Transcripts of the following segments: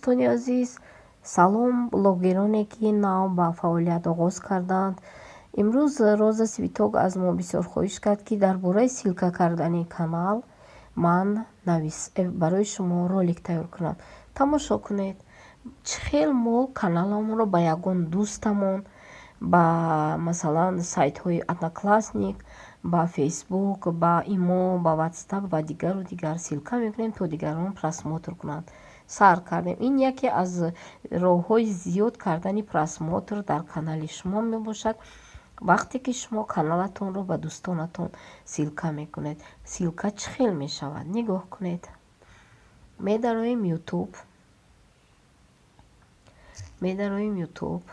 Дӯстони азиз, салом, блогероне, ки нав ба фаъолият оғоз карданд. Имрӯз Роза Цветок аз мо бисёр хоҳиш кард, ки дар бораи ссылка кардани канал ман навис, барои шумо ролик тайёр кунам. Тамошо кунед, чӣ хел мо каналамонро ба ягон дӯстамон, ба масалан сайтҳои Одноклассник, ба Фейсбук, ба Имо, ба Ватсап ва дигару дигар ссылка мекунем, то дигарон просмотр кунанд. Сар кардем. Ин яке аз роҳҳои зиёд кардани просмотр дар канали шумо мебошад. Вақте ки шумо каналатонро ба дӯстонатон ссылка мекунед, ссылка чӣ хел мешавад? Нигоҳ кунед. Медароем Ютуб, медароем Ютуб.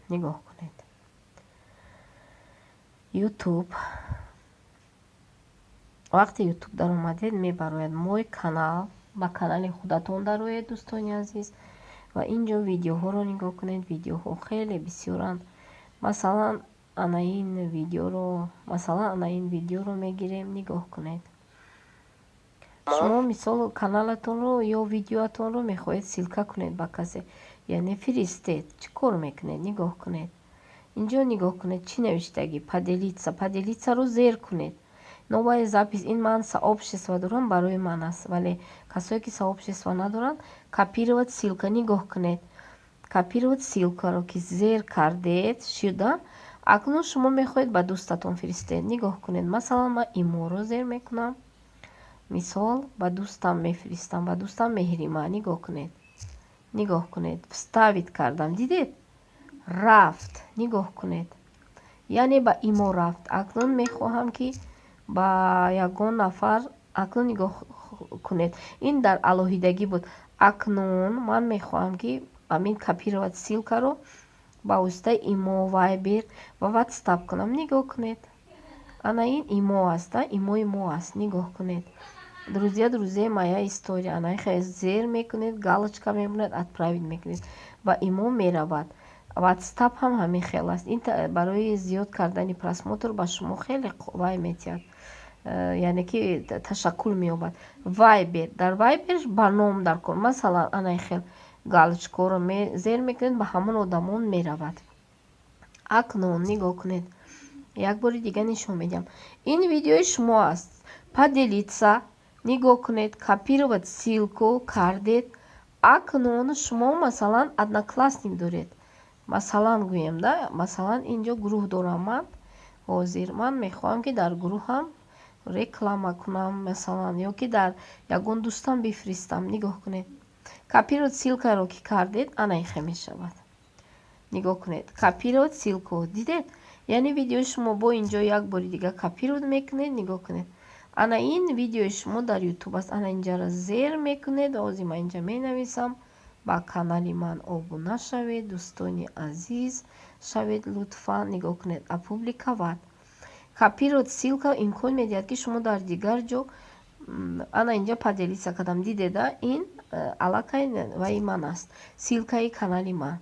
Нигоҳ кунед, Ютуб. Вақте Ютуб даромадед, мебарояд «Мой канал». Ба канали худатон дароед, дӯстони азиз, ва ин ҷо видеоҳоро нигоҳ кунед. Видеоҳо хеле бисёранд. Масалан, ана ин видеоро, масалан, ана ин видеоро мегирем. Нигоҳ кунед, шумо мисол каналатонро ё видеоатонро мехоҳед ссылка кунед ба касе, яъне фиристед. Чӣ кор мекунед? Нигоҳ кунед, инҷо нигоҳ кунед, чӣ навиштагӣ: «Поделиться». «Поделиться» ро зер кунед. Новая запись. Ин ман сообщество дорам, барои ман аст, вале касое ки сообщество надоранд, «Копировать ссылка». Нигоҳ кунед, «Копировать ссылка» ро ки зер кардед, шуда. Акнун шумо мехоҳед ба дӯстатон фиристед. Нигоҳ кунед, масалан, ман Иморо зер мекунам, мисол, ба дӯстам мефиристам, ба дӯстам Меҳрима. Нигоҳ кунед, нигоҳ кунед, «Вставить» кардам, дидед, рафт. Нигоҳ кунед, яъне ба Имо рафт. Акнун мехоҳам, ки ба ягон нафар, акнун нигоҳ кунед, ин дар алоҳидагӣ буд. Акнун ман мехоҳам, ки ҳамин «Копировать ссылка» ро ба воситаи Имо, Вайбер ва Ватсап кунам. Нигоҳ кунед, ана ин Имо аст, Имои мо аст. Нигоҳ кунед, «Друзья, друзей, моя история». Ана хел зер мекунед, галочка мемонад, «Отправить» мекунед, ба Имо меравад. Ватсап ҳам ҳамин хел аст. Ин барои зиёд кардани просмотр ба шумо хеле вай метиҳад, яъне ки ташаккул меёбад. Вайбер, дар Вайбер ба ном дар кор, масалан, анаи хел галочка ро зер мекунед, ба ҳамон одамон меравад. Акнун нигоҳ кунед, як бори дига нишон медиҳам. Ин видеои шумо аст. «Поделиться», нигоҳ кунед, «Копировать ссылку» кардед. Акнун шумо, масалан, Одноклассник доред, масалан гӯем да, масалан, инҷо гурӯҳ дорам ман. Ҳозир ман мехоҳам, ки дар гурӯҳам реклама кунам, масалан, ё ки дар ягон дӯстам бифиристам. Нигоҳ кунед, «Копировать ссылка» ро ки кардед, ана ин хел мешавад. Нигоҳ кунед, «Копировать ссылку», дидед? Яъне видеои шумо бо инҷо як бори дига копировать мекунед. Нигоҳ кунед, ана ин видеои шумо дар Ютуб аст. Ана инҷаро зер мекунед. Ҳозир ман инҷа менависам: «Ба канали ман обуна шавед, дӯстони азиз, шавед лутфан». Нигоҳ кунед, «Опубликовать». «Копировать ссылка» имкон медиҳад, ки шумо дар дигар ҷо, ана инҷа «Поделиться» кардам, дидеда? Ин аллакай ваи ман аст, ссылка и канали ман.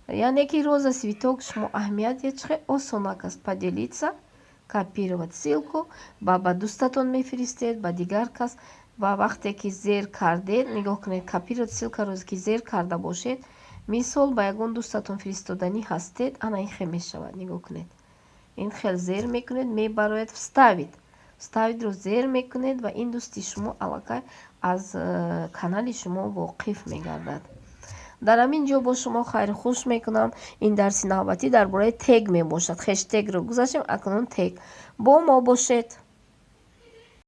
Яъне ки, Роза Цветок, шумо аҳамият диҳед, чӣ хел осонак аст: «Поделиться», «Копировать ссылку», ба дӯстатон мефиристед, ба дигар кас. Ва вақте ки зер кардед, нигоҳ кунед, «Копировать ссылка» ро ки зер карда бошед, мисол, ба ягон дӯстатон фиристоданӣ ҳастед, ана ин хел мешавад. Нигоҳ кунед, ин хел зер мекунед, мебарояд «Вставить». «Вставить» ро зер мекунед ва ин дӯсти шумо аллакай аз канали шумо воқиф мегардад. Дар ҳамин ҷо бо шумо хайру хуш мекунам. Ин дарси навбатӣ дар бораи тег мебошад. Хештегро гузаштем, акнун тег. Бо мо бошед.